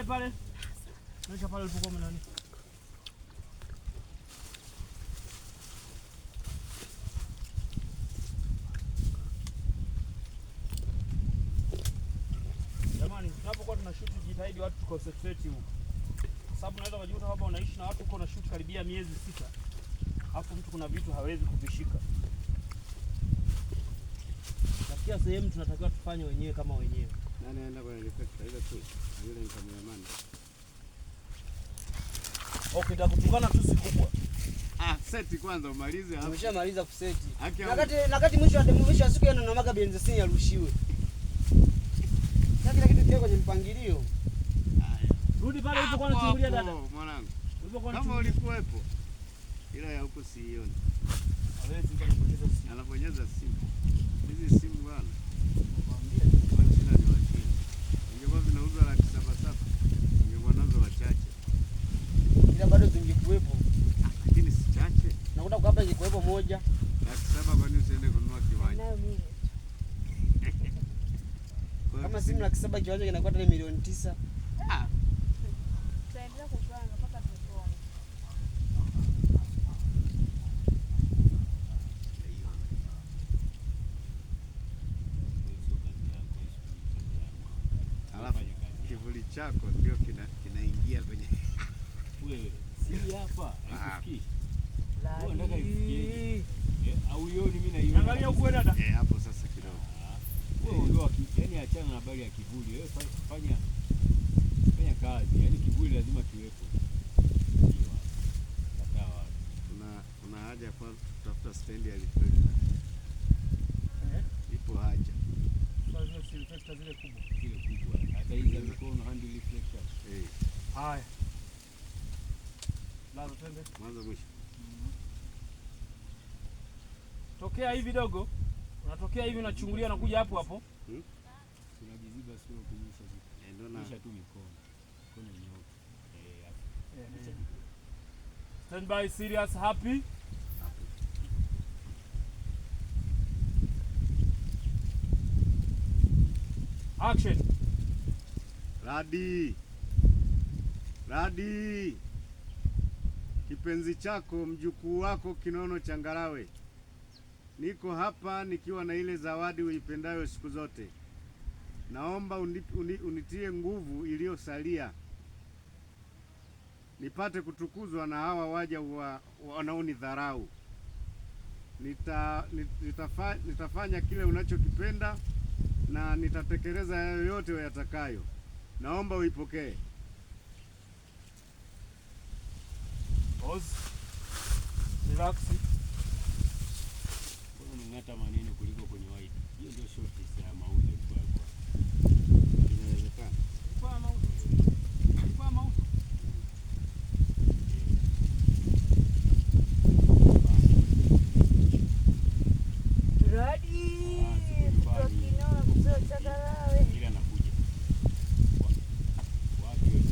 Pale pale. Nyosha pale ulipokuwa umenani. Jamani, tunapokuwa tunashoot jitahidi watu tu concentrate huko. Kwa sababu unaweza kujikuta kwamba unaishi na watu huko na shoot karibia miezi 6. Alafu mtu kuna vitu hawezi kuvishika. Nafikia sehemu tunatakiwa tufanye wenyewe kama wenyewe. Nani anaenda kwenye reflector ile tu? Yule ni cameraman. Okay, nitakutukana tu si kubwa. Ah, seti kwanza umalize hapo. Umeshamaliza kuseti. Haki ya Na kati mwisho wa siku yana namaga benzesini yarushiwe. Sasa kila kitu kiwe kwenye mpangilio. Haya. Rudi pale ulipokuwa unachungulia Hapo, dada. hapo, mwanangu. Ulipokuwa Kama unachungulia. ulikuwepo. Ila ya huko siioni. Hawezi mtu anabonyeza simu. Anabonyeza simu. Hizi simu bwana. Nakwambia. Wachina ni Wachina. Ingekuwa vinauzwa 700,000, ingekuwa nazo wachache. Ila bado zingekuwepo. Ah, lakini si chache. Nakuta kwa hapa ingekuwepo moja. 700,000 kwani usiende kununua kiwanja? Nayo mimi. Kwa hiyo Kama simu 700,000 kiwanja kinakuwa tena milioni 9. Ah, Tutaendelea kupanga mpaka tuone. naiona. Sio kazi yako, hiyo sio kazi yangu. Alafu Fanya kazi yako. kivuli chako ndio kinaingia kwenye Wewe, si hapa, Ah. haikufikii. Wewe unataka ifikieje? Eh, au ioni mimi naiona. Angalia huku wewe dada. Eh, hapo sasa kidogo. Ah, wewe ondoa yaani achana na habari ya kivuli. Wewe fanya kazi. Yaani kivuli lazima kiwepo. Ndio hapo. Kataa wapi? Kuna haja kwa kutafuta stendi ya reflector. Eh? Ipo haja. Sasa zile si reflector zile kubwa. Zile kubwa. Hata hizi za mikono hand reflector. Eh, Haya. Lazo twende. mwanzo mwisho. Tokea hivi dogo. Unatokea hivi unachungulia unakuja hapo hapo. Unajiziba sura ukinyosha zipo. Eh, ndio na Nyosha tu mikono. Mikono inyooke. Eh, hapo. Eh. Stand by, serious, happy. hapo. Action. Radi. Radi. Kipenzi chako mjukuu wako kinono changarawe. Niko hapa nikiwa na ile zawadi uipendayo siku zote. Naomba unitie nguvu iliyosalia nipate kutukuzwa na hawa waja wanaonidharau. Nitafanya kile unachokipenda na nitatekeleza hayo yote uyatakayo. Naomba uipokee. Pause. Relax. Mbona umeng'ata maneno kuliko kwenye white? Hiyo ndio short ya mauzo ilikuwa ya kwako. Inawezekana. Ilikuwa mauzo. Ilikuwa mauzo. Radi. Ah, siku nyumbani. Kinono mzee changarawe. Ila anakuja. Wapi wewe?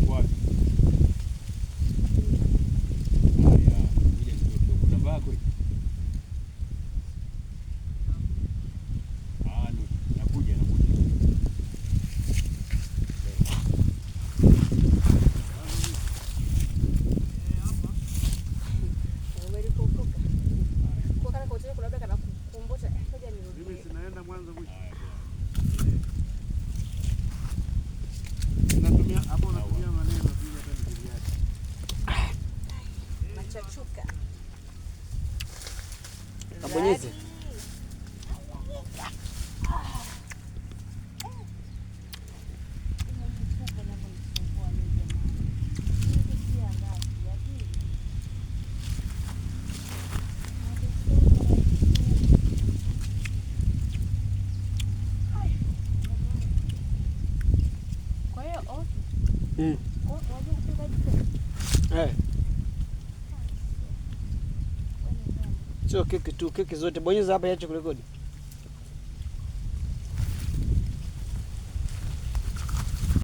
Wapi? Haya, ngoja nitoke huko. Namba yako hii? Ah, no, nakuja, nakuja. Eh, hapa. Umelikukumbuka. Kwa kana kwa kuna labda kana kukumbusha. Ngoja Mimi nirudie. sinaenda mwanzo mwisho. Haya, bwana. Natumia hapo, unatumia maneno pia hata nikiviacha. Machachuka. Kabonyeze. Radi. Kwa hiyo okay. Unajua kupika jiko? Eh, sio keki tu, keki zote. Bonyeza hapa iache kurekodi.